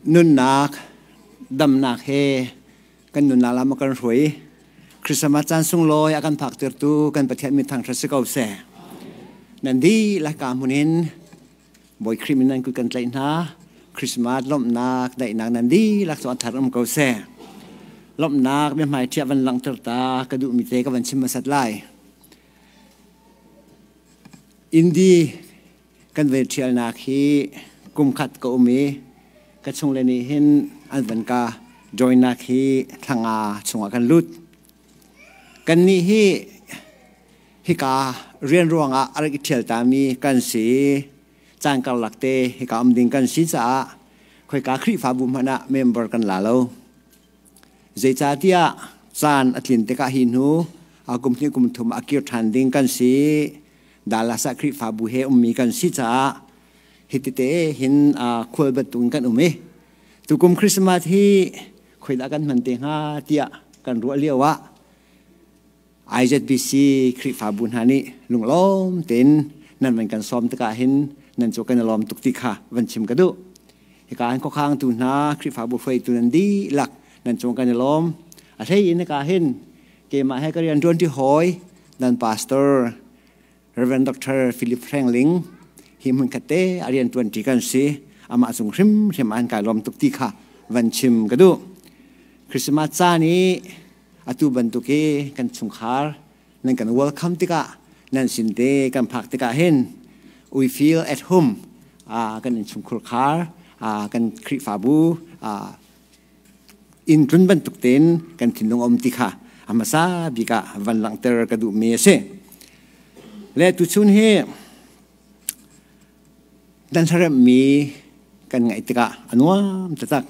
Nunnak damnak he kan nunnak lam a kan hruai. Christmas caan sunglawi a kan phaktertu kan Pathian min thangṭhat si ko seh. Nan dihlak ka hmun in Bawi Khrih min nan kut kan tlaih hna. Christmas lawmhnak daihnak nan dihlak cu a thar um ko seh. Lawmhnak biahmai ṭhiah van langhter ta ka duhmi te ka van chim hmasat lai. Indi kan ve ṭhialnak hi kum khat ka um i ka chungle nih hin an van ka joinnak hi thlanga chungah kan lut. Kannih hi hika rian ruangah a rak i ṭhial tami kan si. Caan karlak te hika um ding kan si caah khoika Khrihfabu hmanh ah member kan la lo. Zeicahtiah caan a tlin tikah hi hnu kum hnih kum thum a kir ṭhan ding kan si. Dallas ah Khrihfabu he ummi kan si caah hitite hin khual bantukin kan um i tukum Christmas hi khoidah kan hman te hnga tiah kan ruah lio ah IZBC Khrihfabu hna nih lunglawm tein nan van kan sawm tikah hin nan cu kan i lawm tuk ti kha van chim ka duh. Hika hin khuakhangtu hna Khrihfabu hruaitu nan dihlak nan cung kan i lawm. A hlei in hika hin keimah he ka rian ṭuanṭi hawi nan pastor Reverend Dr. Philip Hrengling hi hmunkhat te a rian ṭuanṭi kan si. Amah cung hrimhrim an kai lawm tuk ti kha van chim ka duh. Christmas caan i atu bantuk hi kan chungkhar nan kan welcome tikah nan sin te kan phak tikah hin we feel at home kan innchungkhur khar kan Khrihfabu inn tlun bantuk tein kan thinlung um ti kha a hmasa bik ah van langhter ka duhmi a si. Le tuchun hi dan hlaremmi kan ngaih tikah a nuam taktak.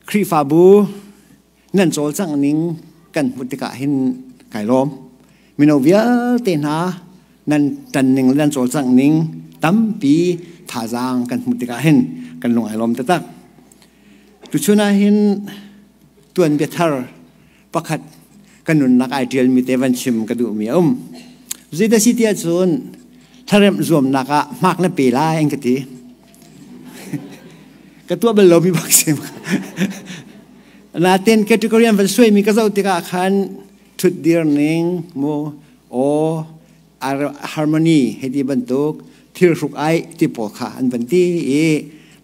Khrihfabu nan cawlcangh ning kan hmuh tikah hin kai lawm. Mino vialte hna nan ṭan ning le nan cawlcangh ning tampi thazaang kan hmuh tikah hin kan lung ai lawm taktak. Tuchun ah hin tuanbia thar pakhat kan nunnak ai ṭialmi te van chim ka duhmi a um. Zeidah si tiah cun thlaremh zuamnak ah hmak na pe lai an ka ti. Ka tuah bal lomi bak si. Natin category an van suaimi ka zoh tikah khan ṭhutdir ning mu aw harmony hei ti bantuk thil hruk ai ti pawl kha an van ti i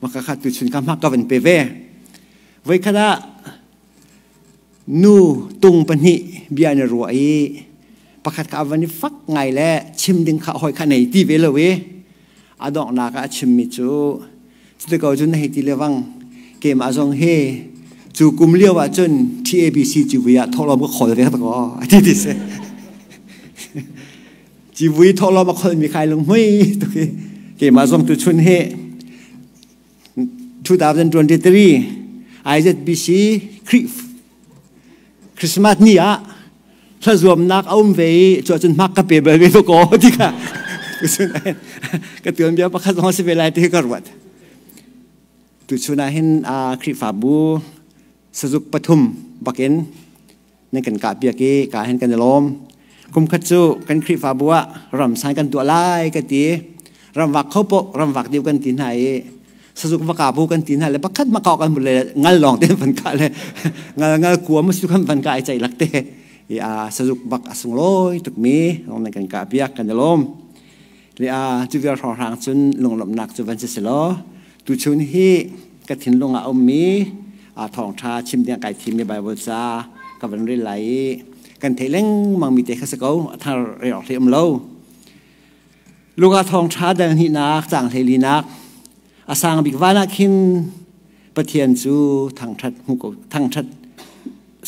maka kha tuchun kha hmak ka van pe ve. Voikhat ah Nu tung pahnih bia an i ruah i pakhat kha a van i fak ngai le chim ding kha hawi kha nei ti ve lo i a donghnak ah a chimmi cu cuti ko cun na hei ti lewang keimah zong hi cu kum lio ah cun TABC civui ah thawhlawm ka khawl ve ko a ti ti si civui thawhlawm a kholmi khai lunghmui tuk i keimah zong tu chun hi 2023 IZBC Christmas ni ah thlazuamnak a um ve i cu ahcun hmak ka pe bal ve ko ti kha ka tuan bia pakhat zong si ve lai ti ka ruat. Tuchun ah hin Khrihfabu sazuk pathum bakin nan kan kah piak i ka hin kan i lawm. Kum khat cu kan Khrihfabu ah ramsai kan tuah lai ka ti. Ramvak kho poh ramvak deuh kan ti hna i sazuk vaka bu kan ti hna le pakhat ma kau kan le ngal lawng te van ka le ngal ngal kua mu su kan van ka ai chai lak te i a sazuk bak a sunglawi tuk mi long nan kan ka piak kan i lawm. Le a cu vial hrawnghrang cun lunglawmhnak cu van si selaw tuchun hi ka thinlung ah ummi thawngṭha chim ding kai thimmi Bible ca ka van rel lai i kan theih lengmang mi te kha si ko a thar rel awk hlei um lo. Luka thawngṭha dal hnihnak caang hleilinak a sang bik van ah khin Pathian cu thangṭhat hmu ko thangṭhat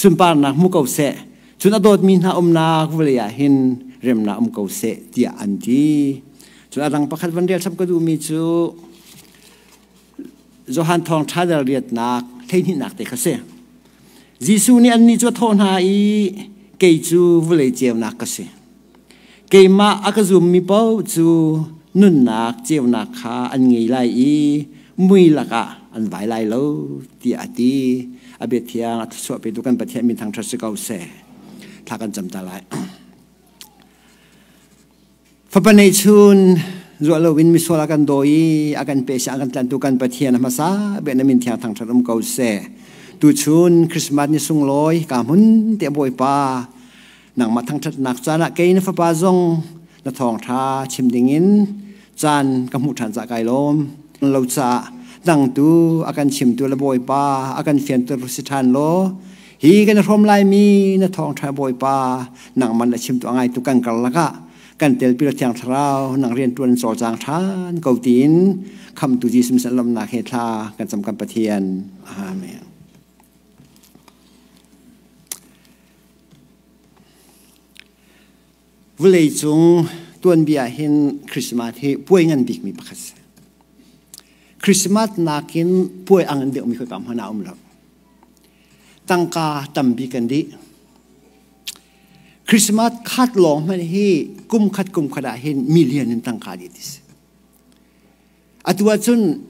sunparnak hmu ko seh cun a dawtmi hna umnak vawlei ah hin remnak um ko seh tiah an ti. Cun a dang pakhat van rel chap ka duhmi cu Johan thawngṭha dal riatnak hleihnihnak te kha si. Jesuh nih annih cu a thawh hna i kei cu vawlei ceunak ka si. Keimah a ka zummi paoh cu nunnak ceunak kha an ngei lai i mui lakah an vai lai lo tiah a ti. A bia thiang a thluachuah petu kan Pathian min thangṭhat si ko seh. Thla kan cam ta lai. Fapa neihchun Zuah loin misual a kan daw i a kan pe a kan tlantu kan Pathian a hmasa bik na min thiang thangṭhat um ko seh. Tuchun Christmas ni sunglawi ka hmun te Bawipa nangmah thangṭhatnak caan ah kei na fapa zong na thawngṭha chim dingin caan ka hmuh ṭhan ca kai lawm. Lo caah dangtu a kan chimtu le Bawipa a kan fianter si ṭhan law hi kan i hrawm laimi na thawngṭha Bawipa nangmah na chimtu a ngaitu kan karlak ah kan telpi le Thiang Thlarau nang rianṭuan cawlcang ṭhan ko tiin khamtu Jesuh sin lawmhnak he thla kan cam kan Pathian. Amen. Vawlei cung tuanbia hin Christmas hi puai ngan bikmi pakhat si. Christmas nakin puai ang deuhmi khoi ka hmanh a um lo. Tangka tampi kan dih. Christmas khat lawng hmanh hi kum khat kum khat ah hin million in tangka dih ti si. Atu ahcun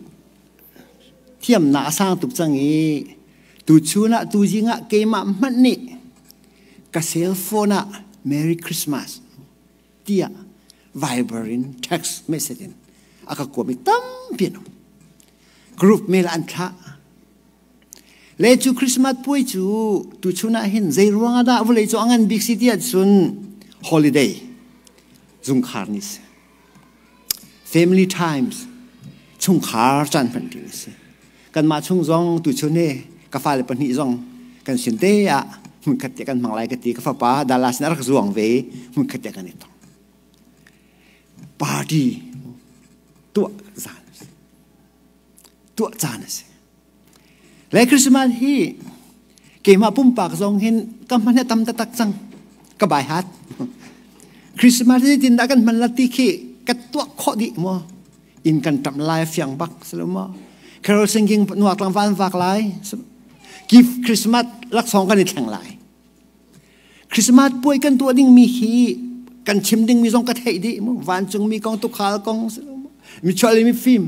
thiamnak a sang tuk cang i tuchun ah tuzing ah keimah hmanh nih ka cell phone ah Merry Christmas tiah Viber in text message in a ka kuami tampi an um. Group mail an thlah. Le cu Christmas puai cu tuchun ah hin zei ruang ah dah vawlei cu a ngan bik si tiah cun holiday zungkhar ni si. Family times chungkhar caan hman ti a si. Kanmah chung zong tuchun hi ka fale pahnih zong kan sin te ah hmunkhat te kan hmang lai ka ti. Ka fapa Dallas in a rak zuang ve hmunkhat te kan i tong. Party tuah zan a si. Tuah caan a si. Le Christmas hi keimah pumpak zong hin ka hman tam taktak cang. Ka bai hat. Christmas hi tin dah kan hman la ti khi ka tuah khawh dih maw? Inn kan ṭamh lai fiang bak si lo maw? Carol singing nuak tlangval an vak lai. Gift Christmas laksawng kan i thleng lai. Christmas puai kan tuah dingmi hi kan chim dingmi zong ka theih dih mu. Vancungmi kong tukhal kong si lo maw? Michual mi fim.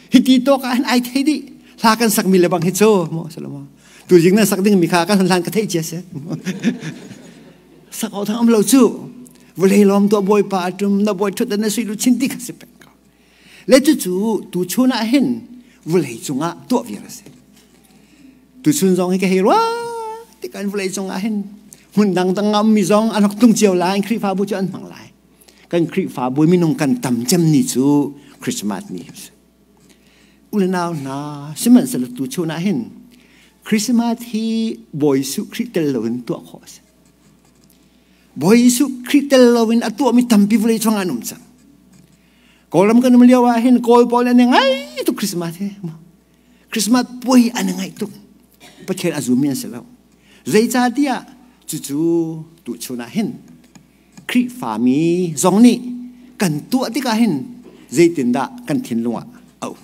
Hiti tawk ah hin ai thei dih. Hla kan sakmi le bang hi cu maw si lo maw? Tuzing nan sak dingmi kha kan hlan ka theih cia si. Sak awk thang am lo cu. Vawlei lawm tuah Bawipa a tum na bawi ṭhut na sui lu chin ti kha si peng ko. Le cucu tuchun ah hin vawlei cungah tuah viar a si. Tuchun zong hi ka hei ruah ti kan vawlei cungah hin hmun dangdang a ummi zong an rak tung cio lai Khrihfabu cu an hmang lai. Kan Khrihfabu minung kan tam cem ni cu Christmas ni a si. Unau hna, sihmanhsehlaw tuchun ah hin Christmas hi Bawi Jesuh Khrih tel loin tuah khawh a si. Bawi Jesuh Khrih tel loin a tuahmi tampi vawlei cungah an um cang. Kawlram kan um lio ah hin Kawl pawl an i ngai tuk Christmas hi. Christmas puai an i ngaih tuk. Pathian a zummi an si lo. Zeicahtiah cucu tuchun ah hin Khrihfami zong nih kan tuah tikah hin zeitindah kan thinlung ah a um.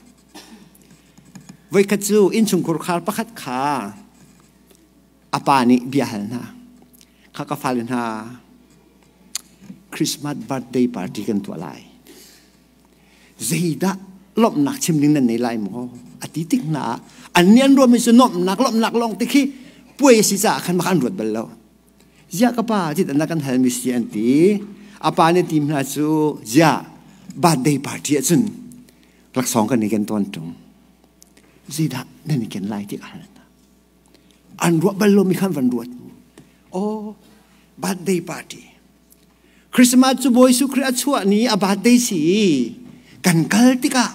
Voikhat cu innchungkhur khar pakhat kha a pa nih bia hal hna. Kha ka fale hna Christmas birthday party kan tuah lai. Zeidah lawmhnak chim ding nan nei lai maw? A ti tik hna ah an nih an ruahmi cu nuamhnak lawmhnak lawng te khi puai a si caah khan mah an ruat bal lo. Ziah ka pa tit na kan halmi si an ti. A pa nih tim hna cu ziah birthday party ahcun laksawng kan i ken tawn ṭung. Zeidah nan i ken lai ti ka hal hna. An ruah bal lomi khan van ruat. Oh, birthday party. Christmas cu Bawi Jesuh Khrih a chuah ni a birthday si. Kan kal tikah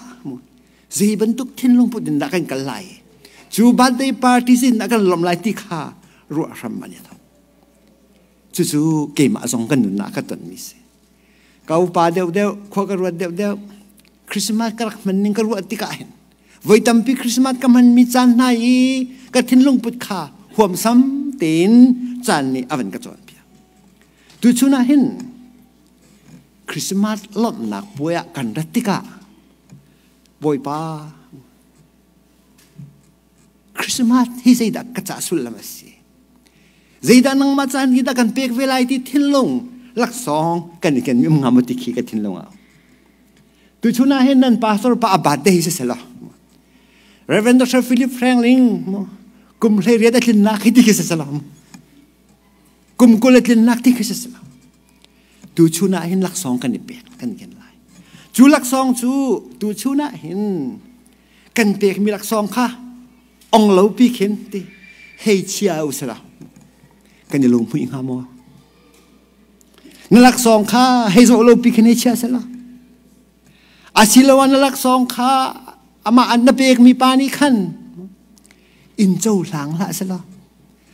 zei bantuk thinlung put in dah kan kal lai. Cu birthday party sin dah kan lawm lai ti kha ruah hram an i thok. Cucu keimah zong kan nunnak ka tonmi si. Ka upa deuhdeuh, khua ka ruat deuhdeuh, Christmas ka rak hman ning ka ruah tikah hin voi tampi Christmas ka hmanmi caan hna i ka thinlung put kha huamsam tein caan nih a van ka cawnpiak. Tuchun ah hin Christmas lawmhnak puai ah kan rat tikah Bawipa Christmas hi zeidah ka ca sullam a si? Zeidah nangmah caan hi dah kan pek ve lai ti thinlung laksawng kan i kenmi um hnga maw ti khi ka thinlung ah. Tuchun ah hin nan pastor pa a birthday hi si selaw Reverend Dr. Philip Franklin kum 18 a tlinnak hi ti khi si selaw kum 20 a tlinnak ti khi si selaw tuchun ah hin laksawng kan i pek kan ken lai. Cu laksawng cu tu chun ah hin kan pekmi laksawng kha ong lo pi khin ti hei chia u sila kan i lunghmuih hnga maw? Na laksawng kha hei zoh lo pi khin hei chia sela. Asiloah na laksawng kha amah an na pekmi pa nih khan in cohlang hlah sela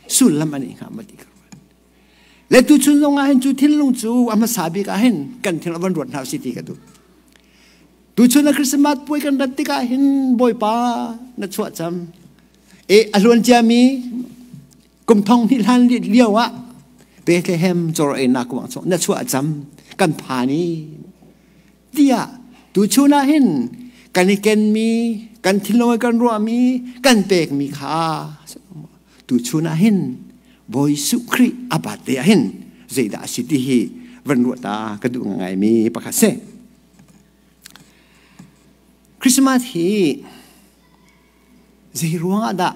sullam an i hnga ma ti ka ruat. Le tuchun zong ah hin cu thinlung cu a hmasa bik ah hin kan thil van ruat hna si ti ka duh. Tuchun na Christmas puai kan rat tikah hin Bawipa na chuah cam. E a hluan ciami kum thong hnih hlan lio ah Bethlehem cawr einak kuang chung na chuah cam kan phan i tiah tuchun ah hin kan i kenmi kan thinlung kan ruahmi kan pekmi kha tuchun ah hin Bawi Jesuh Khrih a birthday ah hin zeidah a si ti hi van ruah ta ka duh ngaimi pakhat si. Christmas hi zei ruang ah dah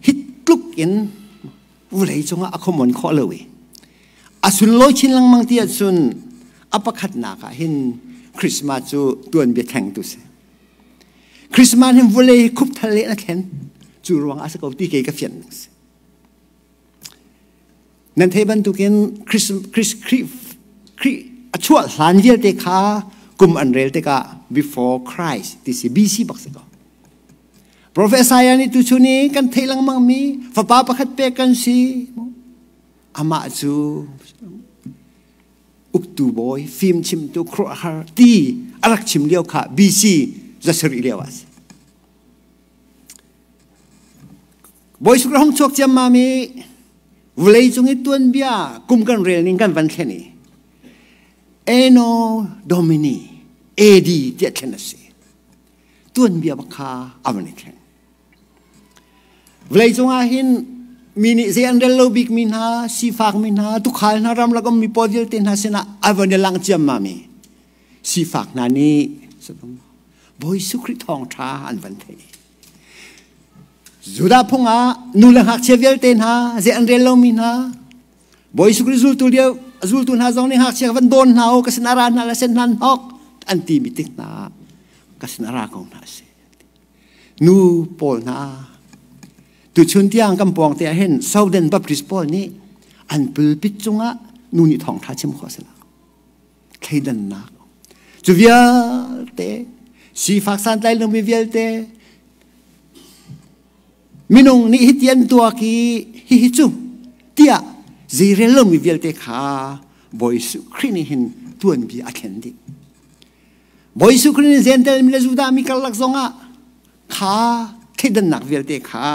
hi tluk in vawlei cungah a common khawh lo i a sunlawi chin lengmang ti ahcun a pakhatnak ah hin Christmas cu tuanbia thlengtu si. Christmas hin vawlei khupthal le na thlen cu ruang ah si ko ti kei ka fian ning si. Nan thei bantukin Khrih a chuah hlan vialte kha kum an rel tikah before Christ ti si BC bak si ko. Prophet Isaiah nih tuchun i kan theih lengmang mi fapa pakhat pek kan si. Amah cu uktu bawi, fimchimtu, khuaruahhar ti a rak chim lio kha BC 700 lio ah a si. Bawi Sukra hong chuak ciammam i vawlei cung i tuanbia kum kan rel ning kan van thlen i Anno Domini AD tiah thlen a si. Tuanbia bak kha a van i thleng. Vawlei cungah hin mi nih zei an rel lo bik mi hna, sifak mi hna, tukhal hna, ramlak um mi pawl vialte hna sinah a van i lang ciammam i sifak hna nih Bawi Jesuh Khrih thawngṭha an van theih. Judah phung ah nu le ngakchia vialte hna zei an rel lomi hna Bawi Jesuh Khrih zultu lio zultu hna zong nih ngakchia van dawn hna u ka sin ara hna le sen hna hnok an ti mi tik hna ka sin ara ko hna si nu pawl hna tuchun tiang kan pawng te ah hin Southern Baptist pawl nih an pulpit cungah nu nih thawngtha chim khawh si lo thleidannak cu vialte sifak santlai lomi vialte minung nih hiti an tuak i hihi cu tiah zeirel lomi vialte kha Bawi Jesuh Khrih nih hin tuanbia a thlen dih. Bawi Jesuh Khrih nih Jentail mi le Judah mi karlak zongah kha thleidannak vialte kha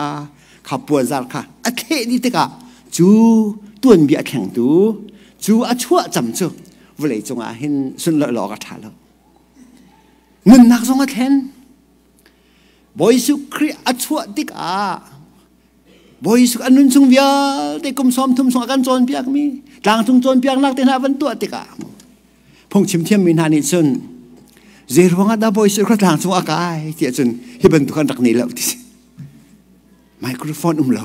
kha puanzar kha a thleh dih tikah cu tuanbia a thlengtu cu a chuah cam cu vawlei cungah hin sunlawih lo awk a ṭha lo. Nunnak zong a thlen. Bawi Jesuh Khrih a chuah tikah Bawi Jesuh a nun chung vialte kum 30 chung a kan cawnpiakmi tlangcung cawnpiaknak te hna van tuah tikah phungchim thiammi hna nih cun zei ruangah dah Bawi Jesuh kha tlangcung a kai tiah cun hi bantuk an rak nei lo ti si microphone um lo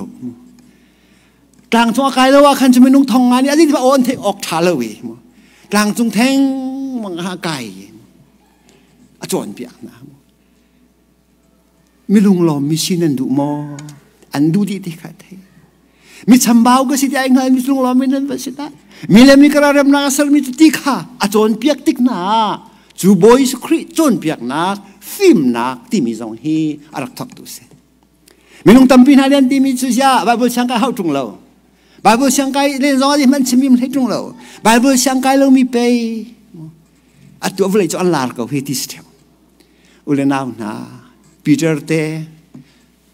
tlangcung a kai lo ah khan cu minung thong nga nih a aw an theih awk ṭha lo i tlangcung theng mang ah kai a cawnpiak hna Milung mi sin an duh maw? An duh dih ti kha thei. Mi chambau ka si ti ai hngal mi lunglawm mi nan va si ta. Mi le mi kara remnak a sermi cu ti kha a cawnpiak tik hna cu Bawi Jesuh Khrih cawnpiaknak fimnak timi zong hi a rak thawktu si. Minung tampi hna nih an timi cu ziah Bible siang kai hau ṭung lo. Bible siang kai len zong ah hman chimim hlei ṭung lo. Bible siang kai lomi pei atu vawlei cu an lar ko hi ti si ṭheo. U le nau hna, Peter te,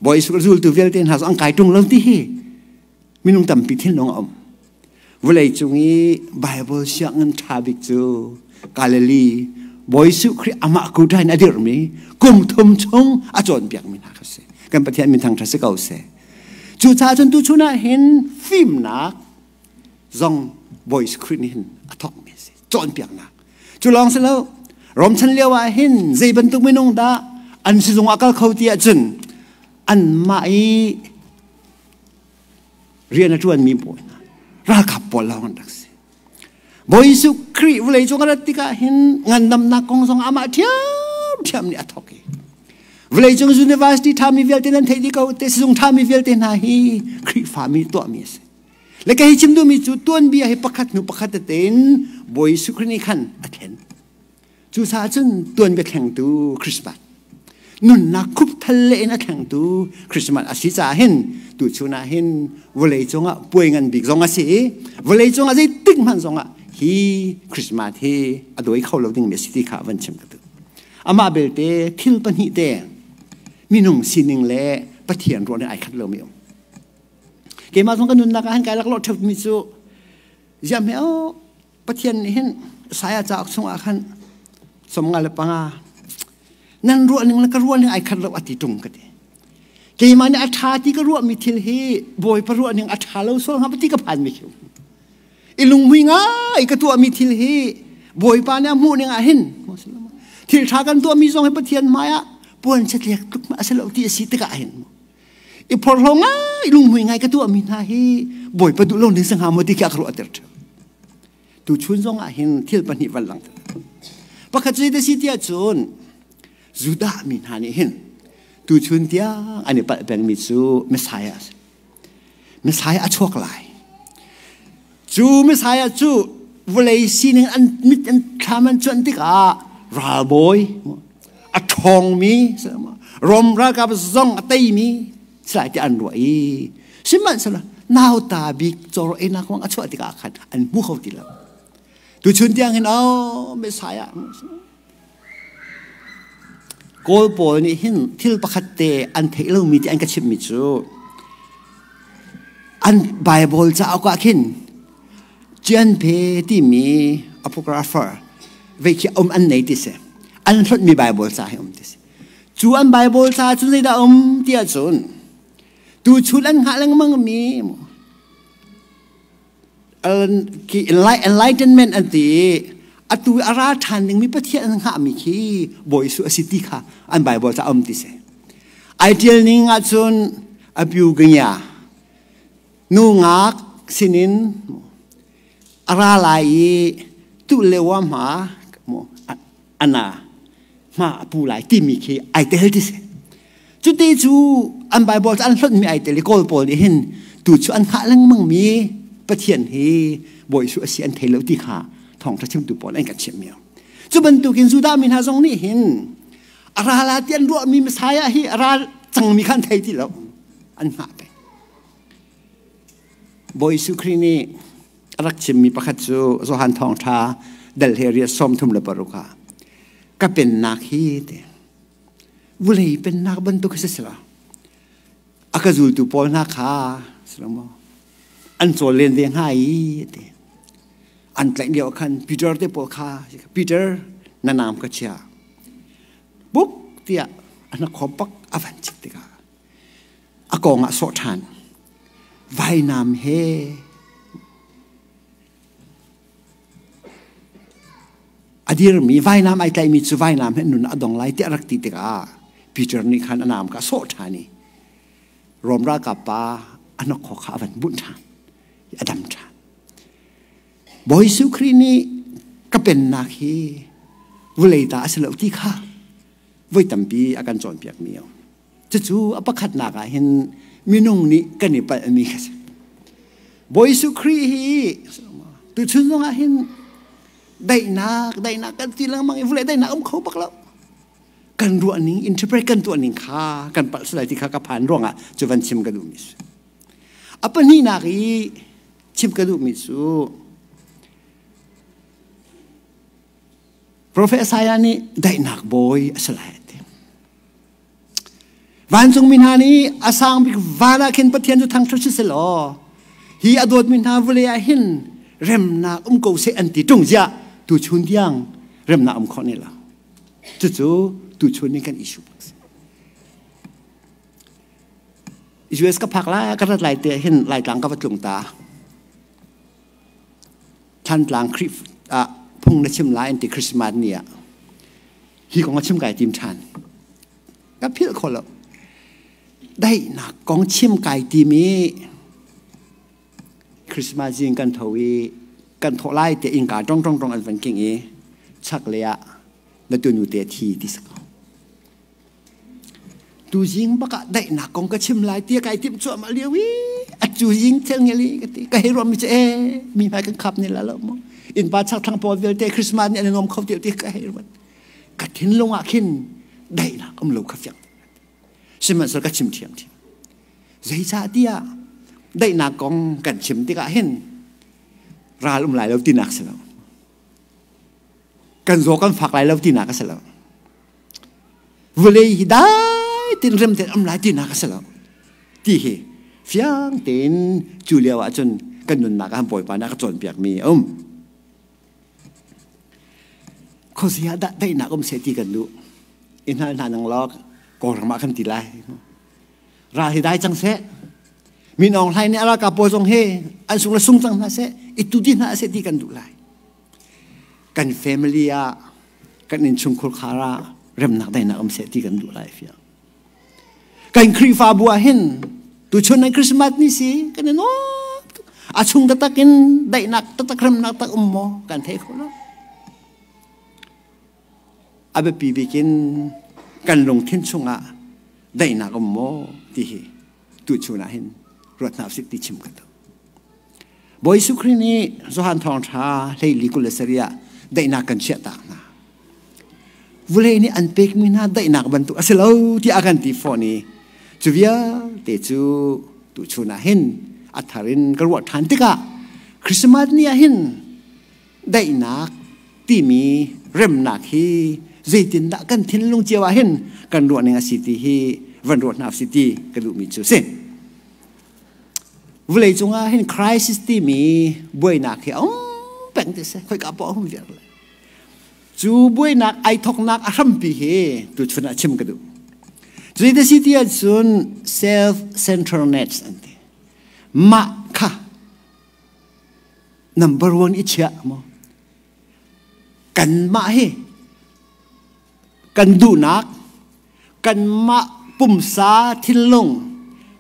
Bawi Jesuh zultu vialte hna cu an kai ṭung lo ti hi minung tampi thinlung a um. Vawlei cung i Bible sianginn ṭha bik cu Galilee Bawi Jesuh Khrih amah kuṭa in a dirhmi kum thum chung a cawnpiakmi hna kha si. Kan Pathian min thangṭhat si ko seh. Cucaah cun tuchun ah hin fimnak zong Bawi Jesuh Khrih nih hin a thawkmi a si. Cawnpiaknak. Cu lawng si lo, Rom chan lio ah hin zei bantuk minung dah an sizung ah kal kho ti ahcun anmah i rian a ṭuanmi pawl hna ralkap pawl lawng an rak si. Bawi Jesuh Khrih vawlei cung a rat tikah hin ngandamnak kong zong amah ṭhiamṭhiam nih a thawk i vawlei cung university ṭhami vialte nan theih dih ko te sizung ṭhami vialte hna hi Khrihfami tuahmi a si. Le ka hi chim duhmi cu tuanbia hi pakhat hnu pakhat tein Bawi Jesuh Khrih nih khan a thlen. Cucaah cun tuanbia thlengtu Christmas nunnak khupthal le in a thlengtu Christmas a si caah hin tuchun ah hin vawlei cungah puai ngan bik zong a si i vawlei cungah zeitik hmanh zongah hi Christmas hi a dawi kho lo dingmi a si ti kha van chim ka duh. Amah belte thil pahnih te minung sining le Pathian ruah nih ai khat lomi um. Keimah zong ka nunnak ah hin kai laklawh ṭheu cu ziah hme aw Pathian nih hin Isaiah cauk chungah khan 55 nan ruah ning le ka ruah ning ai khat lo a ti ṭung ka ti. Keimah nih a ṭha ti ka ruahmi thil hi Bawipa ruah ning a ṭha lo sual hnga ti ka phan mi khi. I lunghmui ngai ka tuahmi thil hi Bawipa nih a hmuh ning ah hin thil ṭha kan tuahmi zong hi Pathian hmai ah puan chatliak tluk a si lo ti a si tikah hin i phorhlaw ngai lunghmui ngai ka tuahmi hna hi Bawipa duh lo ning si hnga maw ti khi a ka ruahter ṭheo. Tuchun zong ah hin thil pahnih van lang. Pakhat cu si tiah cun Judah mi hna nih hin tuchun tiang an i palh pengmi cu Messiah a si. Messiah a chuak lai. Cu Messiah cu vawlei sining an mit an thlam an cuanh tikah ralbawi a ṭhawngmi Rom ralkap zong a teimi salai ti an ruah i sihmanhsehlaw nauta bik cawr einak ruang a chuah tikah khan an hmu kho ti lo. Tuchun tiang hin oh Messiah Kawl pawl nih hin thil pakhat te an theih lomi ti an ka chimhmi cu an Bible cauk ah khin Cianphe timi apocrypha vei khi um an nei ti si. An hlonhmi Bible ca hi um ti si. Cu an Bible ca cu zeidah um ti ahcun tuchun an hngah lengmang mi enlightenment an ti i atu a ra ṭhan dingmi Pathian an hngahmi khi Bawi Jesuh a si ti kha an Bible ca um ti si. Ai ṭial ning ahcun a pyu ganya nu ngak sinin a ra lai i tu le wa hma ana hma a pu lai timi khi ai tel ti si. Cuti cu an Bible cu an hlonhmi ai tel i Kawl pawl nih hin tu cu an hngah lengmang mi Pathian hi Bawi Jesuh a si an thei lo ti kha thawngṭha chimtu pawl an kan chimh mi. Cu bantukin Judah mi hna zong nih hin a ra la ti an ruahmi Messiah hi a ra cangmi kha an thei ti lo. An hngah peng. Bawi Jesuh Khrih nih a rak chimmi pakhat cu Johan Thawngṭha dal he riat 36 ah ka pennak hi ti vulei pennak bantuk si sila a ka zultu pawl hna kha sila maw an cawl len ve hnga i ti an tlaih lio khan Peter te pawl kha Peter na naam ka chia buk tiah a hnakhaw pak a van chik tikah a kong ah sawh ṭhan vainam he a dirmi vainam ai tlaihmi cu vainam he nun a dong lai tiah rak ti tikah Peter nih khan a nam kha a sawh ṭhan i Rom ralkap pa a hnokhaw kha a van bunh ṭhan a dam ṭhan. Bawi Jesuh Khrih nih ka pennak hi vawlei ta a si lo ti kha voi tampi a kan cawnpiakmi a um. Cucu a pakhatnak ah hin minung nih kan i palhmi kha si. Bawi Jesuh Khrih hi tuchun zong ah hin daihnak daihnak kan ti lengmang i vawlei daihnak um kho bak lo. Kan ruah ning interpret kan tuah ning kha kan palh sual lai ti kha ka phan ruangah cu van chim ka duhmi si. A pahnihnak i chim ka duhmi cu Profet Isaiah nih daihnak bawi a si lai a ti. Vancungmi hna nih a sang bik van ah khin Pathian cu thangṭhat si selaw hi a dawtmi hna vawlei ah hin remnak um ko seh an ti ṭung ziah tuchun tiang remnak um khawh ne lo. Cucu tuchun nih kan issue bak si. US ka phak lai ka rat lai te hin Laitlang ka va tlung ta. Thantlang Khrih ah phung na chim lai an ti Christmas ni ah hi kong a chim kai tim ṭhan. Ka philh kho lo. Daihnak kong chim kai tim i Christmas zing kan tho i Kan thawh lai te innka tong tong tong an van king i chak le ah na tunu te thi ti sako. Tu zing bak ah daihnak kong ka chim lai tia kai timh cuahmah lio i a cu zing thel ngeli ka ti ka hei ruam mi cu e mi hmai kan khap ni la lo mu innpa chak thlang pawl vialte Christmas ni an nuam kho ti ti ka hei ruat ka thinlung ah khin daihnak um lo kha fiang sihmanhsehlaw ka chim thiam thiam zeicahtiah daihnak kong kan chim tikah hin ral um lai lo tinak si lo kan zaw kan fak lai lo tinak a si lo vawlei hi dai tin rem ten um lai tinak a si lo ti hi fiang tein cu lio ah cun kan nunnak ah Bawipa nih a ka cawnpiak mi a um Khuazei ah dah daihnak um seh ti kan duh. I hngal hna nang law Kawlram ah kan ti lai. Ral hi dai cang seh. Min Aung Hlaing nih a ralkap pawl zong hi an sung le sung cang hna seh, i tu ti hna seh ti kan duh lai. Kan family ah, kan innchungkhur khar ah remnak daihnak um seh ti kan duh lai fiang. Kan Khrihfabu ah hin tuchun nan Christmas ni si kan i nuam tuk. A chung taktak in daihnak taktak remnak tak um maw kan thei kho lo. A biapi bik in kan lungthin chungah daihnak um maw ti hi tuchun ah hin ruat hna usih ti chim ka duh. Bawi Jesuh Khrih nih Johan Thawngṭha hleili 27 ah daihnak kan chiahtak hna. Vulei nih an pekmi hna daihnak bantuk a si lo tiah a kan ti fawn i cu vialte cu tuchun ah hin a thar in ka ruah ṭhan tikah Christmas ni ah hin daihnak timi remnak hi zeitindah kan thinlung cio ah hin kan ruah ning a si ti hi van ruah hna si ti ka duhmi cu si. Vawlei cungah hin crisis timi buainak hi a um peng ti si khoika poah hum viar le cu buainak ai thoknak a hrampi hi tuchun ah chim ka duh. Cuti te si ti ahcun self centeredness an ti. Mah kha number one i chiah maw kanmah hi kan duhnak kanmah pumsa thinlung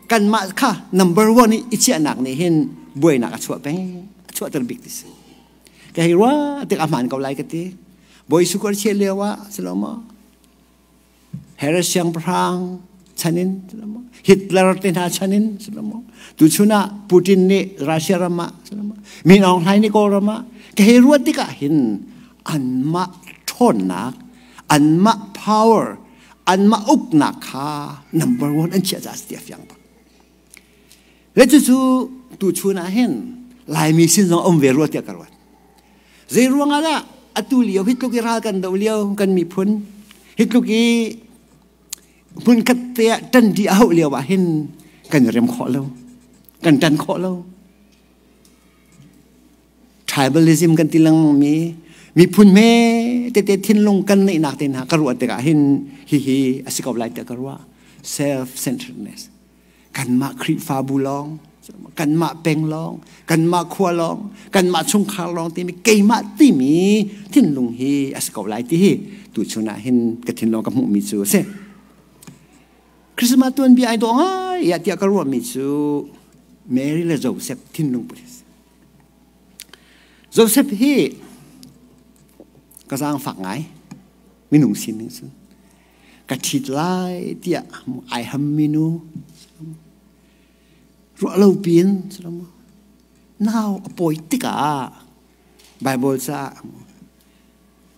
kanmah kha number one i chiahnak nih hin buainak a chuah peng a chuahter bik ti si ka hei rua tik a hmaan ko lai ka ti Bawi Jesuh kan chiah lio ah si lo maw Herod siangpahrang chan in si lo maw Hitler te hna chan in si lo maw tuchun ah Putin nih Russia ram ah si lo maw Min Aung Hlaing nih Kawlram ah ka hei ruat tikah hin anmah ṭhawnnak anmah power anmah uknak kha number one an chiah caah ti a fiang bak le cucu tuchun ah hin Laimi sin zong um ve rua tiah ka ruat zei ruang ah dah atu lio hi tluk i ral kan do lio kan miphun hi tluk i hmunkhat te ah ṭan dih a hauh lio ah hin kan rem khawh lo kan ṭan khawh lo Tribalism kan ti lengmang mi miphun hme tete thinlung kan neihnak te hna ka ruah tikah hin hihi a si ko lai tiah ka ruah. Self-centeredness. Kanmah Khrihfabu lawng, kanmah peng lawng, kanmah khua lawng, kanmah chungkhar lawng timi keimah timi thinlung hi a si ko lai ti hi tuchun ah hin ka thinlung ka hmuhmi cu a si. Christmas tuanbia ai dawh ngai ya tiah ka ruahmi cu Mary le Joseph thinlung put Joseph hi ka zaangfak ngai minung sining cu ka ṭhit lai tiah ai hammi nu ruah lo piin nau a pawi tikah Bible caah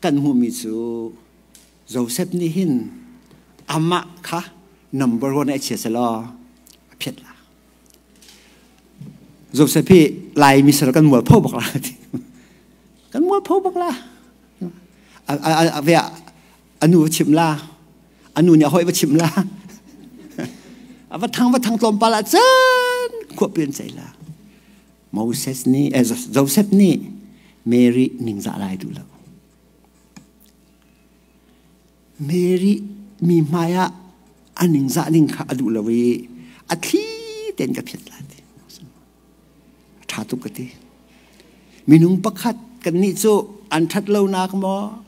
kan hmuhmi cu Joseph nih hin amah kha number one a chia selaw a phiat la Joseph hi Laimi sal kan mualpho bak la kan mualpho bak la a ve a nu va chim la a nu nih a hoi va chim la a va thang va thang tlawmpal ah cun khuapi an cei la Moses nih Joseph nih Mary ningzah lai duh lo Mary mi hmai ah a ningzah ning kha a duh lo i a thli tein ka phiat la ti. A ṭha tuk ka ti. Minung pakhat kannih cu an ṭhat lonak maw?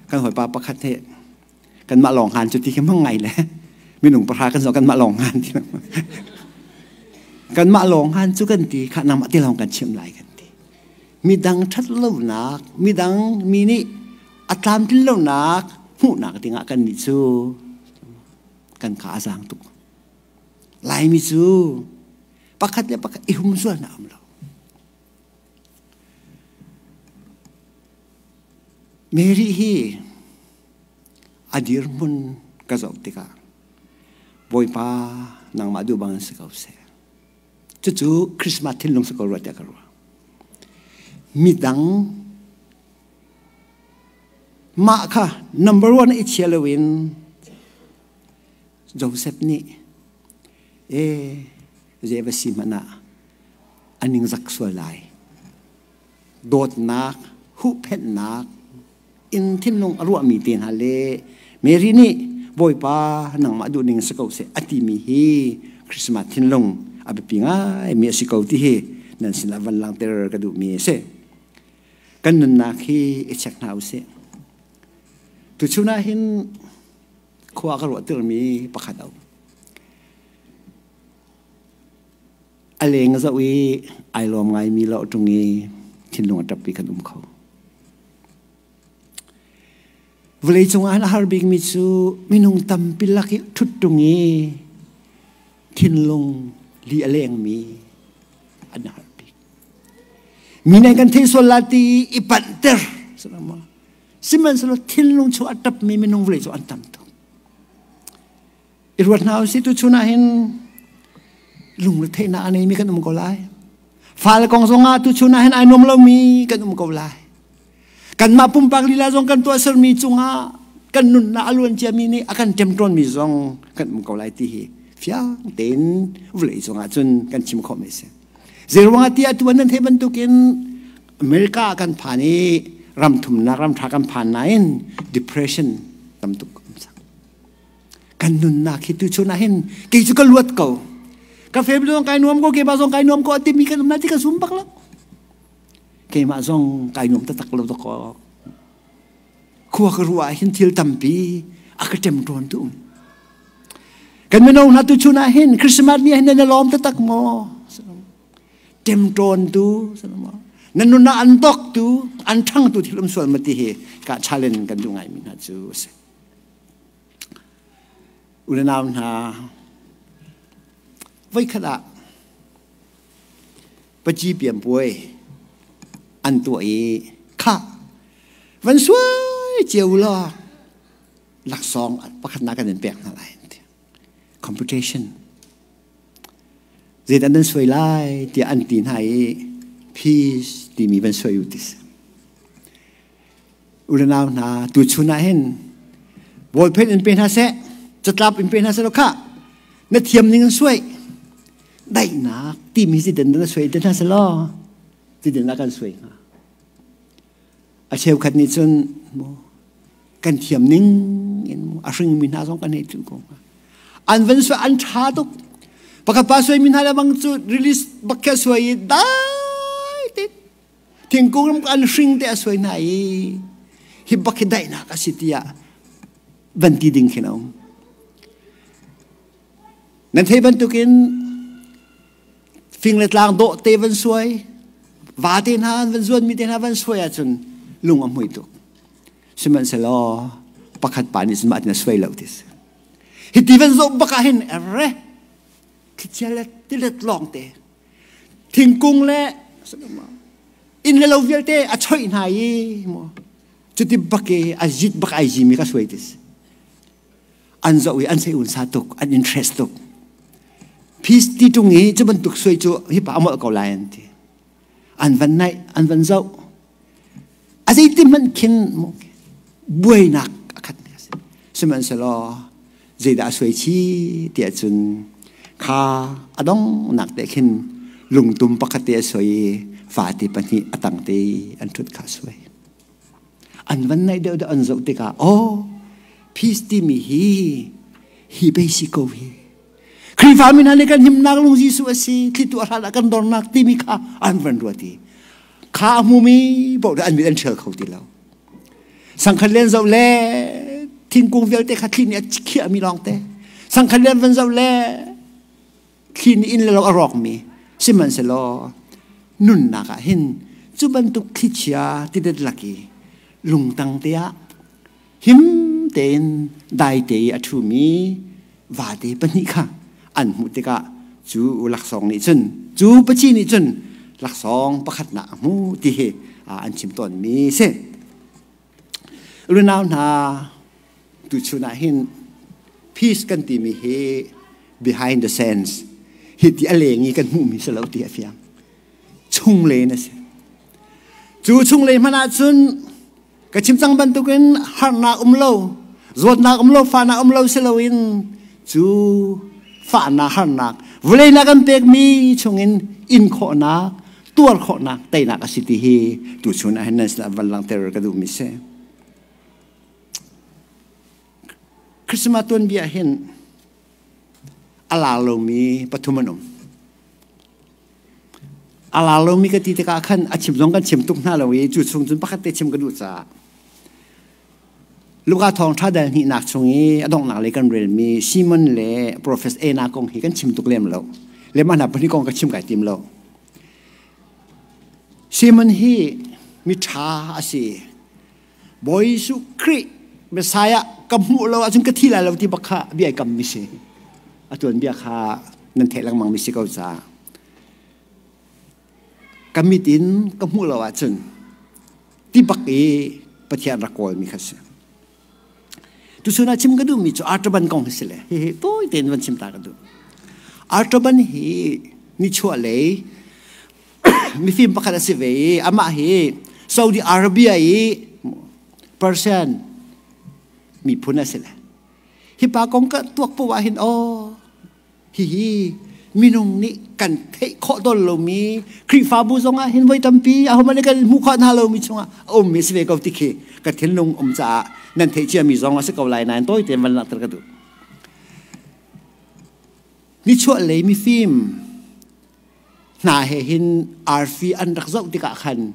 Kan hawipa pakhat he kanmah lawng han cu ti khi hmang ngai le minung pahra kan zo kanmah lawng han ti. Kanmah lawng han cu kan ti kha nangmah ti lawng kan chim lai kan ti. Midang ṭhat lonak, midang mi nih a tlamtlin lonak hmuhnak dingah kan nih cu kan ka a zaang tuk. Laimi cu pakhat le pakhat i humzualnak um lo. Mary hi a dirhmun ka zoh tikah Bawipa nangmah duh bang si ko seh. Cucu Christmas thinlung si ko rua tiah ka ruah. Midang mah kha number one i chia loin Joseph nih e zei va si hmanh ah a ningzak sual lai. Dawtnak, huhphenhnak in thinlung a ruahmi te hna le Mary nih Bawipa nangmah duhning si ko seh a timi hi Christmas thinlung a biapi ngaimi a si ko ti hi nan sinah van langhter ka duhmi a si. Kan nunnak hi i check hna usih. Tuchun ah hin khua ka ruahtermi pakhat a um. A leng a zoh i ai lawm ngaimi lo ṭung i thinlung a ṭappi kan um kho. Vawlei cungah a har bikmi cu minung tampi lak i ṭhut ṭung i thinlung li a lengmi an har bik. Mi nih kan thei sual la ti i panhter. Sihmanhsehlaw thinlung chung a ṭapmi minung vawlei cu an tam tuk. I ruat hna usih tuchun ah hin lungretheihnak a neimi kan um ko lai. Fale kong zongah tuchun ah hin ai nuam lomi kan um ko lai. Kanmah pumpak lila zong kan tuahsermi cungah kan nunnak a luan ciami nih a kan ṭemṭawnmi zong kan um ko lai ti hi fiang tein vawlei cungah cun kan chim khawh mi a si. Zeiruangah tiah tuan nan theih bantukin America kan phan i ram thumnak ram ṭha kan phan nain depression tam tuk um cang. Kan nunnak hi tuchun ah hin kei cu ka luat ko. Ka family zong kai nuam ko, keimah zong kai nuam ko timi kan um lai ti ka zum bak lo. Keimah zong kai nuam taktak lo dakaw. Khua ka ruah ah hin thil tampi a ka ṭem ṭawn tu um. Kan mino hna tuchun ah hin Christmas ni ah hin nan lawm taktak maw? Ṭemṭawn tu na nun ah an dok tu an ṭhang tu thil um sual ma ti hi ka challenge kan duh ngaimi hna cu a si. U le nau hna, voikhat ah paci piampuai an tuah i khah van suai cio law laksawng pakhatnak kan in pek hna lai competition zeidah nan suai lai tiah an ti hna i peace timi van suai u ti si. U le nau hna, tuchun ah hin ballpen in pe hna seh, catlap in pe hna seh law khah na thiam ning in suai daihnak timi si den na suai te hna seh law ti den kan suai hnga. A cheukhat nih cun kan thiam ning in a hringmi hna zong kan hei tu ko hnga. An van suai an ṭha tuk. Pakhat pa suai mi hna le bang cu release bak khe suai i dai te thingkung ram an hring te a suai hna i hi bak hi daihnak a si tiah van ti ding khin a um. Nan thei bantukin fing le tlang dawh te van suai va te hna an van zuan mi te hna van suai ahcun lung a hmui tuk. Sihmanhsehlaw pakhat pa nih cun mah tin a suai lo ti si. Hi ti van zoh bak ah hin re thlichia le tilet lawng te thingkung le inn le lo vialte a choih hna i mu cuti bak i a zit bak ai zimi ka suai ti si. An zoh i an sei un sa tuk an interest tuk. Peace ti tung i cu bantuk suai cu hi pa a molh ko lai an ti. An van naih an van zoh a zeiti hmanh khin buainak a khat mi a si. Sihmanhsehlaw zeidah a suai chi tiah cun kha a donghnak te khin lungtum pakhat te a suai i fate pahnih a tang te an ṭhut kha a suai. An van naih deuh deuh an zoh tikah oh peace timi hi hi bei si ko hi. Khrihfa mi hna nih kan himnak lung Jesuh a si, thlitu a hrat ah kan dornak timi kha an van ruat i kha a hmumi paoh an mit an ṭhial kho ti lo. Sangkhat len zoh le thingkung vialte kha thli nih a khiahmi lawngte. Sangkhat len van zoh le Thli nih inn le lo a rawkmi sihmanhsehlaw nunnak ah hin cu bantuk thlichia tidet lak i lungtang te ah him tein dai te i a ṭhumi vate pahnih kha an hmuh tikah cu laksawng nih cun cu paci nih cun laksawng pakhatnak a hmu ti hi an chim tawnmi si. Unau hna, tuchun ah hin peace kan timi hi behind the scenes hi ti a leng i kan hmuhmi si lo ti a fiang. Chunglei na si. Cu chunglei hmanh ah cun ka chim cang bantukin harnak um lo, zawtnak um lo, fahnak um lo si loin cu fahnak harnak vawlei na kan pekmi chungin in khawhnak tuar khawhnak teinak a si ti hi tuchun ah hin nan sinah van langhter ka duhmi si. Christmas tuanbia hin a lar lomi pathum an um. A lar lomi ka ti tikah khan a chim zong kan chim tuk hna lo i cu chung cun pakhat te chim ka duh caah Luka thawngṭha dal hnihnak chung i a donghnak lei kan relmi Simon le Profes Ena kong hi kan chim tuk lem lo. Le mah hna pahnih kong ka chim kai tim lo. Simon hi miṭha a si. Bawi Jesuh Khrih Messiah ka hmuh lo ahcun ka thi lai lo ti bak kha bia i kam mi si. A tuan bia kha nan theih lengmang mi si ko caah. Ka mit in ka hmuh lo ahcun ti bak i Pathian rak kawlmi kha si. Tuchun ah chim ka duhmi cu Artaban kong hi si le hihi tawi tein van chim ta ka duh. Artaban hi nichuah lei mifim pakhat a si ve i amah hi Saudi Arabia i Persian miphun a si le. Hi pa kong ka tuak poah hin aw Hihi minung nih kan theih khawh tawn lomi Khrihfabu zongah hin voi tampi ahohmanh nih kan hmuh khawh hna lomi chungah a ummi si ve ko ti khi ka thinlung um caah nan theih ciami zong a si ko lai nain tawi tein van langhter ka duh. Nichuah lei mifim hna he hin arfi an rak zoh tikah khan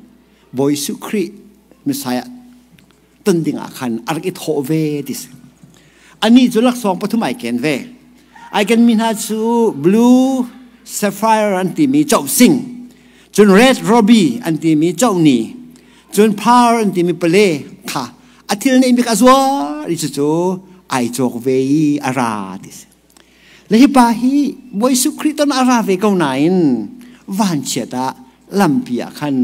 Bawi Jesuh Khrih Messiah ton dingah khan a rak i thawh ve ti si. Anih cu laksawng pathum ai ken ve. Ai ken mi hna cu blue sapphire an timi chohsing, cun red ruby an timi chohni, cun pearl an timi pale kha a thil neih bik a zuar i cucu ai cawk ve i a ra ti si. Le hi pa hi Bawi Jesuh Khrih ton a ra ve ko nain vanchiat ah lampi ah khan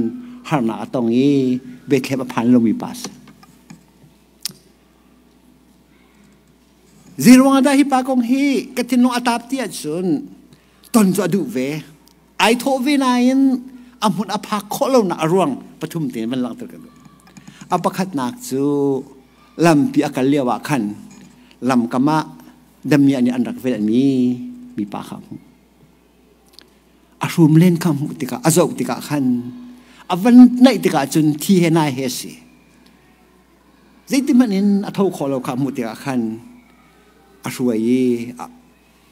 harnak a tong i Bethlehem a phan lomi pa a si. Zeiruang ah dah hi pa kong hi ka thinlung a tap ti ahcun ton cu a duh ve. Ai thawh ve nain a hmun a phak khawh lonak a ruang pathum tein van langhter ka duh. A pakhatnak cu lampi a kal lio ah khan lamkam ah damiah nih an rak velhmi mipa kha a hmuh. A hrum len kha hmuh tikah a zoh tikah khan a van naih tikah cun thi he nai he a si. Zeitihmanh in a tho khawh lo kha hmuh tikah khan a hruai i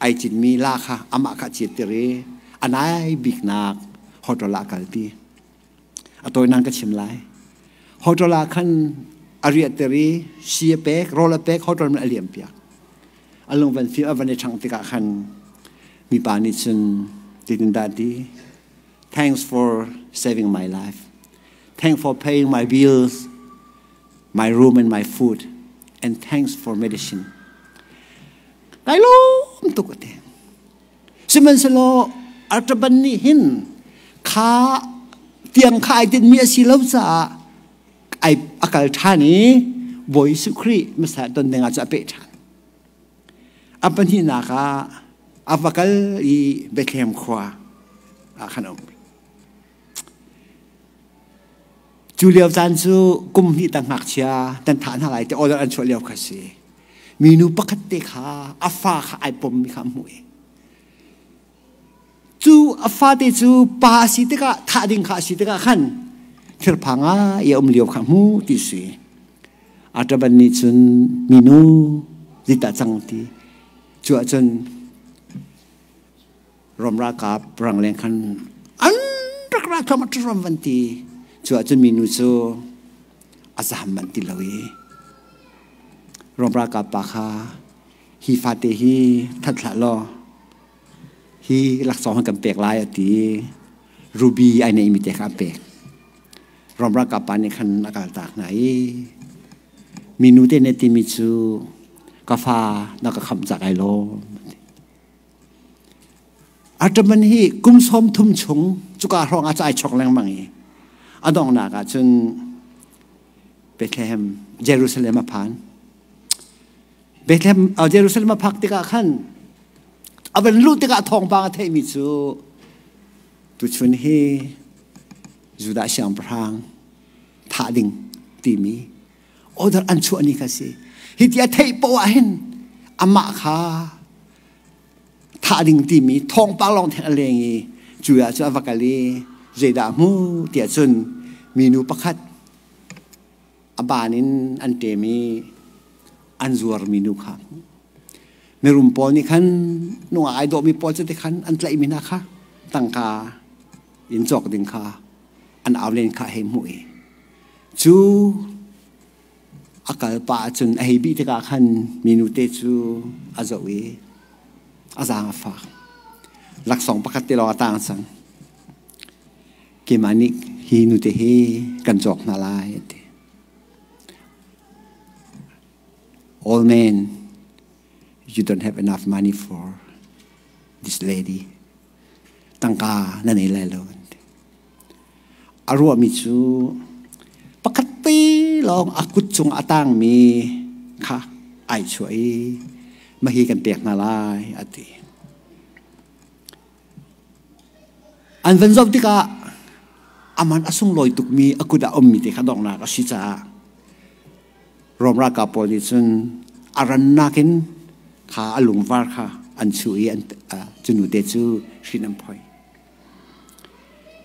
ai cinmi la kha amah kha a citter i a nai biknak hotel ah a kalpi. A tawinak ka chim lai. Hotel ah khan a riahter i si a pek, rawl a pek, hotel man a liam piak. A lung van fim a van i ṭhangh tikah khan mipa nih cun titin dah ti, thanks for saving my life. Thanks for paying my bills, my room and my food, and thanks for medicine. Kai lawm tuk a ti. Sihmanhsehlaw Artaban nih hin kha tiang kha ai tinhmi a si lo caah ai a kal ṭhan i Bawi Jesuh Khrih Messiah ton dingah cu a peh ṭhan. A pahnihnak ah a va kal i Bethlehem khua ah khan a um. Cu lio caan cu kum hnih tang ngakchia nan thah hna lai ti order an chuah lio kha si. Minu pakhat te kha a fa kha ai pommi kha a hmuh i cu a fate cu pa a si tikah thah ding kha a si tikah khan thirphang ah i a um lio kha hmu ti si. Artaban nih cun minu zita cang ti cu ahcun Rom ralkap rangleng khan an rak ra thluahmah ṭhrom van ti. Cu ahcun minu cu a zam manh ti lo i Rom ralkap pa kha hi fate hi that hlah law Hi laksawng kan pek lai a ti. Ruby ai neimi te kha a pek. Rom ralkap pa nih khan a kaltak hna i minu te nih timi cu ka fa na ka khamh cak ai lawm. Artaman hi kum 30 chung cuka hrawng ah ai chok lengmang i a donghnak ah cun Bethlehem Jerusalem a phan. Bethlehem Jerusalem a phak tikah khan a van luh tikah thawngpang a theihmi cu tuchun hi Judah siangpahrang thah ding timi order an chuah ni kha si. Hi ti a theih poah ah hin amah kha thah ding timi thawngpang lawng theng a leng i cu ah cu a va kal i zeidah hmu tiah cun minu pakhat a ban in an ṭem i an zuarmi nu kha mirum pawl nih khan nungak ai dawhmi pawl cu ti khan an tlaihmi hna kha tangka in cawk ding kha an au len kha hei hmuh i cu a kal pah ahcun a hei bih tikah khan minu te cu a zoh i a zaang a fak. Laksawng pakhat te lawng a tang cang. Keimah nih hi nute hi kan cawk hna lai a ti. Old man, you don't have enough money for this lady. Tangka na nei lai lo. A ruahmi cu pakhat te lawng a kut cung a tangmi kha ai chuah i mahi kan pek hna lai a ti. An van zoh tikah aman a sunglawi tukmi a kut ah ummi te kha donghnak a si caah Rom ralkap pawl nih cun a rannak in kha a lungvar kha an chuh i cu nute cu hrin an phoih.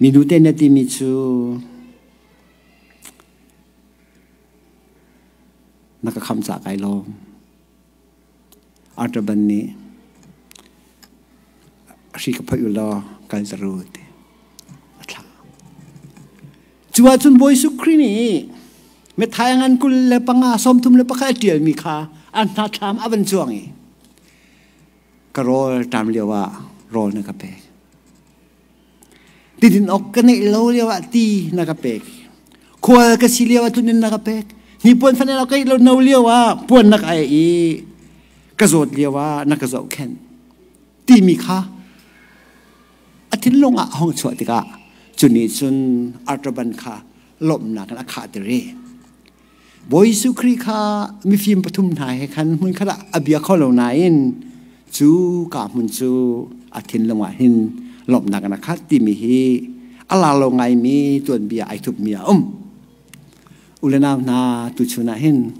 Minu te na timi cu na ka kham cah kai lawm. Artaban nih a hri ka phoih u law kal ta ru ti a thlah. Cu ahcun Bawi Jesuh Khrih nih Matthai ngan 25 31 a ṭialmi kha an hna thlam a van cuang i ka rawl ṭam lio ah rawl na ka pek. Tidin awk ka neih lo lio ah ti na ka pek. Khual ka si lio ah tunin na ka pek. Hnipuan fanel ka lo no lio ah puan na ka ai i ka zawt lio ah na ka zohkhenh. Timi kha a thinlung ah hong chuah tikah cu nih cun artaban kha lawmhnak in a khah ter i Bawi Jesuh Khrih kha mifim pathum hna he khan hmun khat ah a bia kho lo nain cu ka hmun cu a thinlung ah hin lawmhnak in a khat timi hi a lar lo ngaimi tuanbia ai thupmi a um. U le nau hna tuchun ah hin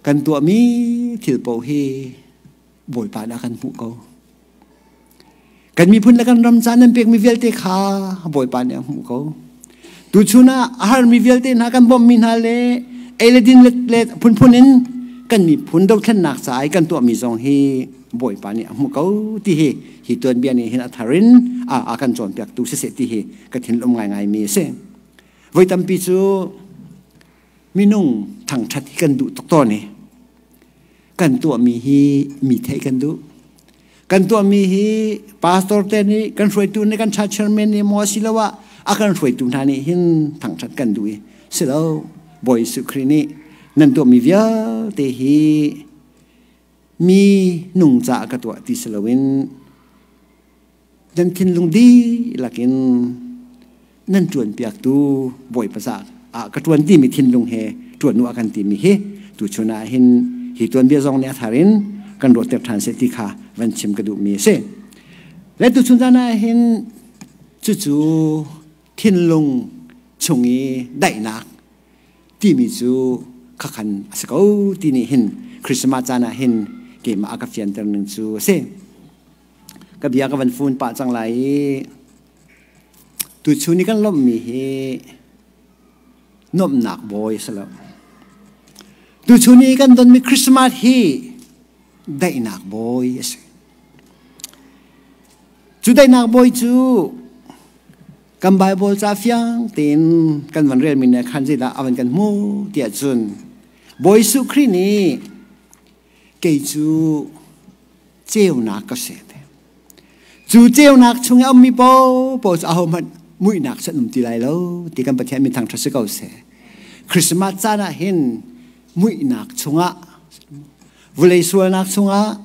kan tuahmi thil paoh hi Bawipa nih a kan hmuh ko. Kan miphun le kan ram ca nan pekmi vialte kha Bawipa nih a hmuh ko. Tuchun ah a harmi vialte hna kan bawmhmi hna le ei le din le phunphun in kan miphun dothlennak ca i kan tuahmi zong hi Bawipa nih a hmuh ko ti hi hi tuanbia nih hin a thar in a kan cawnpiaktu siseh ti hi ka thinlung ngaingaimi a si. Voi tampi cu minung thangṭhat hi kan duh tuk tawn i kan tuahmi hi mi theih kan duh. Kan tuahmi hi pastor te nih kan hruaitu nih kan church chairman nih maw asiloah a kan hruaitu hna nih hin thangṭhat kan duh i silo Bawi Jesuh Khrih nih nan tuahmi vialte hi mi nung caah ka tuah ti si loin nan thinlung dihlak in nan ṭuanpiaktu Bawipa caah ka ṭuan timi thinlung he ṭuan u a kan timi hi tuchun ah hin hi tuanbia zong nih a thar in kan ruahter ṭhan seh ti kha van chim ka duhmi a si. Le tuchun zan ah hin cucu thinlung chung i daihnak timi cu khakhan a si ko ti nih hin Christmas caan ah hin keimah a ka fianter ning cu a si. Ka bia ka van fun pah cang lai i tuchun i kan lawmhmi hi nuamhnak bawi a si lo. Tuchun i kan donmi Christmas hi daihnak bawi a si. Cu daihnak bawi cu kan Bible ca fiang tein kan van relmi nih khan zeidah a van kan hmu tiah cun Bawi Jesuh Khrih nih kei cu ceunak ka si. Cu ceunak chung i a ummi paohpaoh cu ahohmanh muihnak cu an um ti lai lo ti kan Pathian min thangṭhat si ko seh. Christmas caan ah hin muihnak chungah, vawlei sualnak chungah,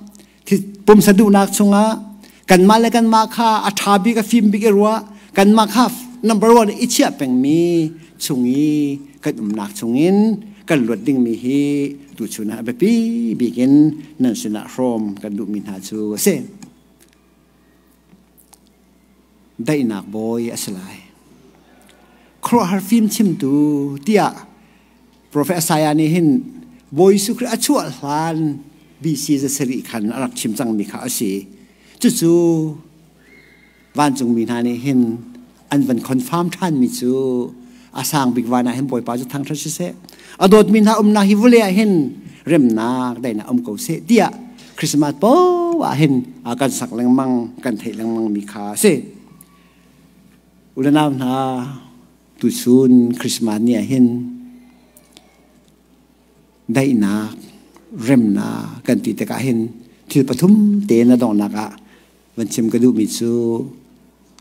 pumsa duhnak chungah kanmah le kanmah kha a ṭha bik a fim bik i ruah, kanmah kha number one i chiah pengmi chung i kan umnak chungin kan luat dingmi hi tuchun ah a biapi bik in nan sinah hrawm kan duhmi hna cu a si. Daihnak bawi a si lai. Khuaruahhar fim chimtu tiah Profet Isaiah nih hin Bawi Jesuh Khrih a chuah hlan BC zasarih khan a rak chim cangmi kha a si. Cucu vancungmi hna nih hin an van confirm ṭhanmi cu a sang bik van ah hin Bawipa cu thangṭhat siseh, a dawtmi hna umnak hi vawlei ah hin remnak daihnak um ko seh tiah Christmas paoh ah hin kan sak lengmang, kan theih lengmang mi kha a si. U le nau hna, tuchun Christmas ni ah hin daihnak, remnak kan ti tikah hin thil pathum te na donghnak ah van chim ka duhmi cu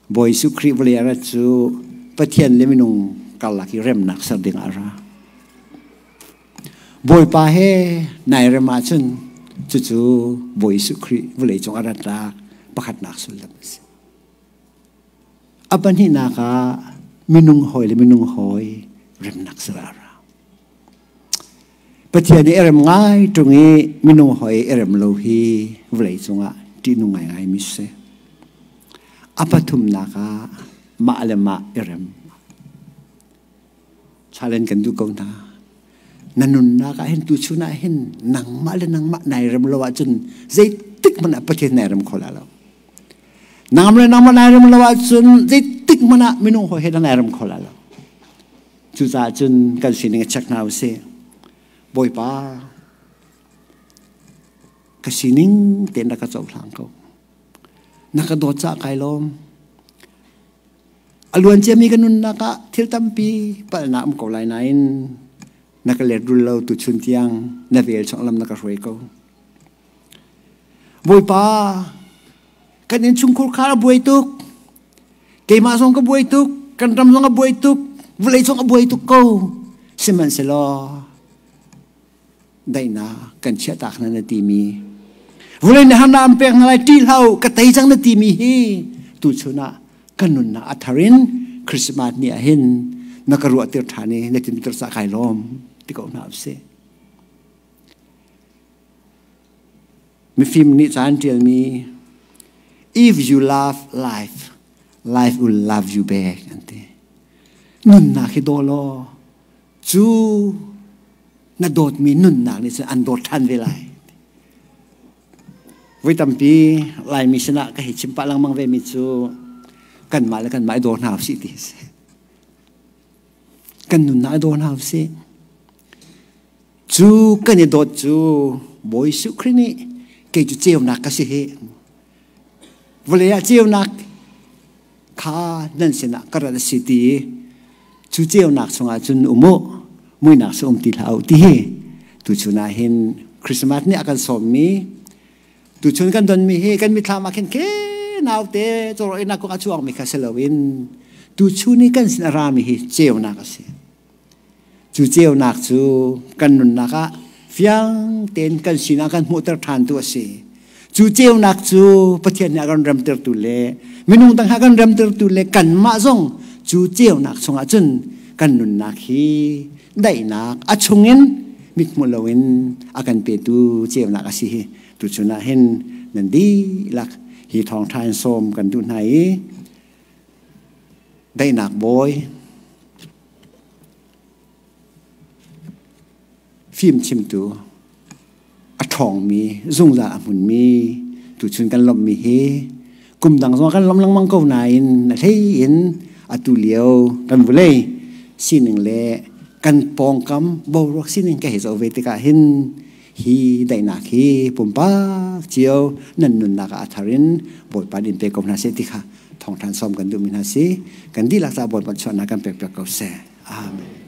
Bawi Jesuh Khrih vawlei a rat cu Pathian le minung karlak i remnak ser ding ah a ra. Bawipa he nai rem ahcun cucu Bawi Jesuh Khrih vawlei cung a ratnak pakhatnak sullam a si. A pahnihnak ah minung hawi le minung hawi remnak ser ah a ra. Pathian i a rem ngai ṭung i minung hawi i rem lo hi vawlei cungah ṭihnung ngaingaimi si. A pathumnak ah mah le mah i rem. Challenge kan duh ko hna. Na nunnak ah hin tuchun ah hin nangmah le nangmah nai rem lo ahcun zeitik hmanh ah Pathian nai rem kho la lo. Nangmah le nangmah nai rem lo ahcun zeitik hmanh ah minung hawi he nai rem kho la lo. Cucaah cun kan sining a check hna usih. Bawipa, ka sining tein rak ka cohlang ko. Na ka dawt caah kai lawm. A luan ciami ka nunnak ah thil tampi palhnak um ko lai nain na ka let rul lo tuchun tiang na vel chung lam na ka hruai ko. Bawipa, kan innchungkhur khar a buai tuk. Keimah zong ka buai tuk, kan ram zong a buai tuk, vawlei zong a buai tuk ko. Sihmanhsehlaw daihnak kan chiahtak hna na timi vawlei nih harnak an pek hna lai ṭih hlah u ka tei cang na timi hi tuchun ah kan nunnak a thar in Christmas ni ah hin na ka ruahter ṭhan i na tinter cah kai lawm ti ko hna usih. Mifim nih ca an ṭialmi If you love life, life will love you back an ti. Nunnak hi daw law cu na dawtmi nunnak nih cun an dawt ṭhan ve lai. Voi tampi Laimi sinah ka hei chim pah lengmang ve mi cu kanmah le kanmah i daw hna usih ti a si. Kan nunnak i daw hna usih. Cu kan i dawt cu Bawi Jesuh Khrih nih kei cu ceunak ka si hi. Vawlei ah ceunak kha nan sinah ka rat a si ti i cu ceunak chungah cun um u, muinak cu um ti hlah u ti hi tuchun ah hin Christmas nih a kan sawmmi tuchun kan donmi hi kan mitthlam ah khin ke naute cawraw inn ah kong a chuakmi kha si loin tuchun i kan sin a rami hi ceunak a si. Cu ceunak cu kan nunnak ah fiang tein kan sinah kan hmuhter ṭhantu a si. Cu ceunak cu Pathian nih a kan remtertu le minung dang a kan remtertu le kanmah zong cu ceunak chungah cun kan nunnak hi daihnak a chungin mithmuh loin a kan petu ceunak a si hi tuchun ah hin nan dihlak hi thawngṭha in sawm kan duh hna i daihnak bawi Fimchimtu a ṭhawngmi, zungzal a hmunmi tuchun kan lawmhmi hi kum dang zong kan lawmh lengmang ko nain a hlei in atu lio kan vawlei sining le kan pawngkam boruak sining ka hei zoh ve tikah hin hi daihnak hi pumpak cio nan nunnak ah a thar in Bawipa nih in pe ko hna seh ti kha thawngṭhan sawm kan duhmi hna si. Kan dihlak caah Bawipa chuahnak kan pek piak ko seh. Amen.